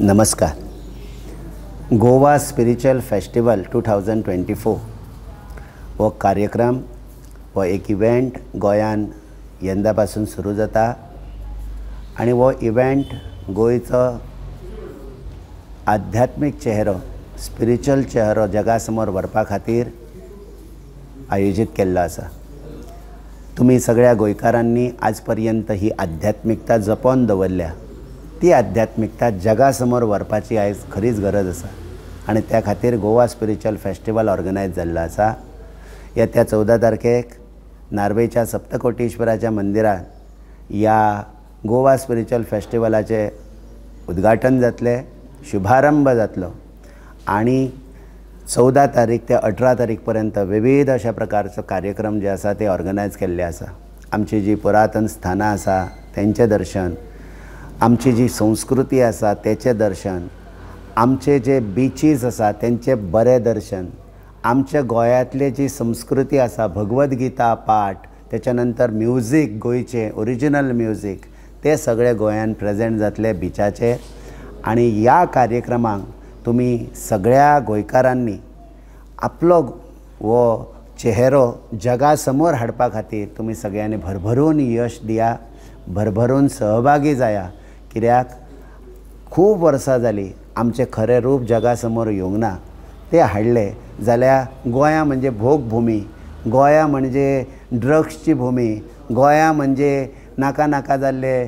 नमस्कार. Goa spiritual festival 2024 हो कार्यक्रम हो एक इव्हेंट गोंयान यंदा पासून सुरू जाता आनी हो इव्हेंट गोंयचो आध्यात्मीक चेहरो, स्पिरिच्युअल चेहरो जगा समोर व्हरपा खातीर आयोजीत केल्लो आसा. तुमी सगळ्या गोंयकारांनी आज पर्यंत ही आध्यात्मिकता जपोन दवरल्या, ती आध्यात्मिकता जगा समोर व्हरपाची आयज खरीच गरज आसा आनी त्या खातीर गोवा स्पिरिच्युअल फेस्टिवल ऑर्गनायज जाल्लो आसा. येत्या 14 तारखेक नार्वेच्या सप्तकोटीश्वराच्या मंदिरांत ह्या गोवा स्पिरिच्युअल फेस्टिवलाचें उद्घाटन जातलें, शुभारंभ जातलो आनी 14 तारीख ते 18 तारीख पर्यंत विविध अशा प्रकारचो कार्यक्रम जे आसा ते ऑर्गनायज केल्ले आसा. आमची जी पुरातन स्थानां आसा तेंचें दर्शन, आमची जी संस्कृती आसा तेचें दर्शन, आमचे जे बिचीस आसा तेंचें बरें दर्शन, आमच्या गोंयांतली जी संस्कृती आसा भगवद्गीता पाठ, तेच्या नंतर म्युजीक, गोंयचें ओरिजिनल म्युजीक, ते सगळे गोंयान प्रेजेंट जातले बिचाचेर. आनी ह्या कार्यक्रमाक तुमी सगळ्या गोंयकारांनी आपलो हो चेहरो जगा समोर हाडपा खातीर तुमी सगळ्यांनी भरभरून यश दिया, भरभरून सहभागी जाया. कित्याक खूब वर्सां जालीं आमचें खरें रूप जगा समोर येवंक ना, तें हाडलें जाल्यार गोंया म्हणजे भोगभुमी, गोंया म्हणजे ड्रग्सची भुमी, गोंया म्हणजे नाका नाका जाल्ले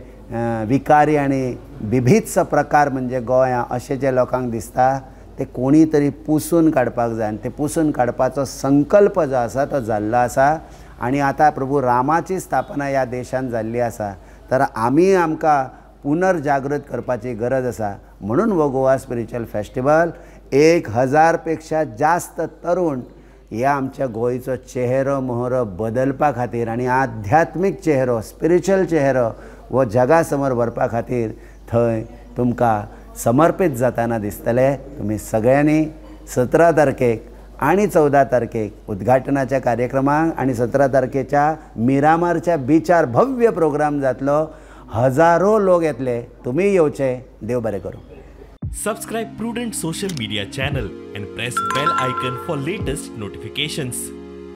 विकारी आनी बिभीत्स प्रकार म्हणजे गोंया अशें जे लोकांक दिसता ते कोणी तरी पुसून काडपाक जाय आनी ते पुसून काडपाचो संकल्प जो आसा तो जाल्लो आसा. आनी आतां प्रभू रामाची स्थापना ह्या देशांत जाल्ली आसा, तर आमी आमकां पुनर्जागृत करपाची गरज आसा. म्हणून हो गोवा स्पिरिच्युअल फेस्टिवल 1000 पेक्षा जास्त तरुण ह्या आमच्या गोंयचो चेहरो मोहरो बदलपा खातीर आनी आध्यात्मीक चेहरो, स्पिरिच्युअल चेहरो हो जगा समोर व्हरपा खातीर थंय तुमकां समर्पीत जाताना दिसतले. तुमी सगळ्यांनी 17 तारखेक आनी 14 तारखेक उद्घाटनाच्या कार्यक्रमाक आनी 17 तारखेच्या मिरामारच्या बिचार भव्य प्रोग्राम जातलो, हजारो लोक येतले, तुमी येवचे. देव बरें करूं. Subscribe Prudent social media channel and press bell icon for latest notifications.